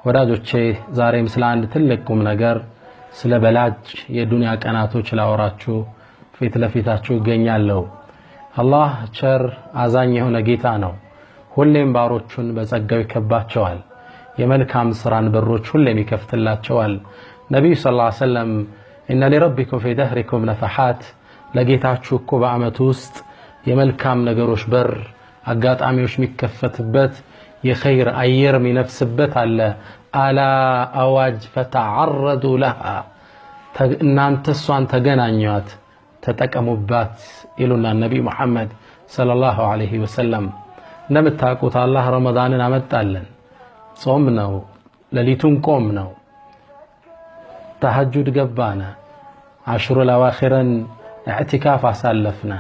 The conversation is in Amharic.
ወዳጆቼ ዛሬም ስለ አንድ ትልቅ ቁም ነገር ስለ በላጭ የዱንያ ቀናቶች ላወራችሁ ፊት ለፊታችሁ እገኛለሁ። አላህ ቸር አዛኝ የሆነ ጌታ ነው። ሁሌም ባሮቹን በጸጋው ይከባቸዋል። የመልካም ስራን በሮች ሁሌም ይከፍትላቸዋል። ነቢዩ صلى الله عليه وسلم إن لربكم في دهركم نفحات፣ ለጌታችሁ እኮ በዓመቱ ውስጥ የመልካም ነገሮች በር አጋጣሚዎች የሚከፈትበት የኸይር አየር የሚነፍስበት አለ። ألا አዋጅ فتعرضوا لها፣ እናንተ እሷን ተገናኟት ተጠቀሙባት ይሉና ነቢዩ ሙሐመድ صلى الله عليه وسلم። እንደምታውቁት አላህ ረመዳንን አመጣለን። ጾም ነው፣ ሌሊቱን ቆም ነው፣ ተሐጁድ ገባነ፣ አሽሩል አዋኺርን ኢዕቲካፍ አሳለፍነ።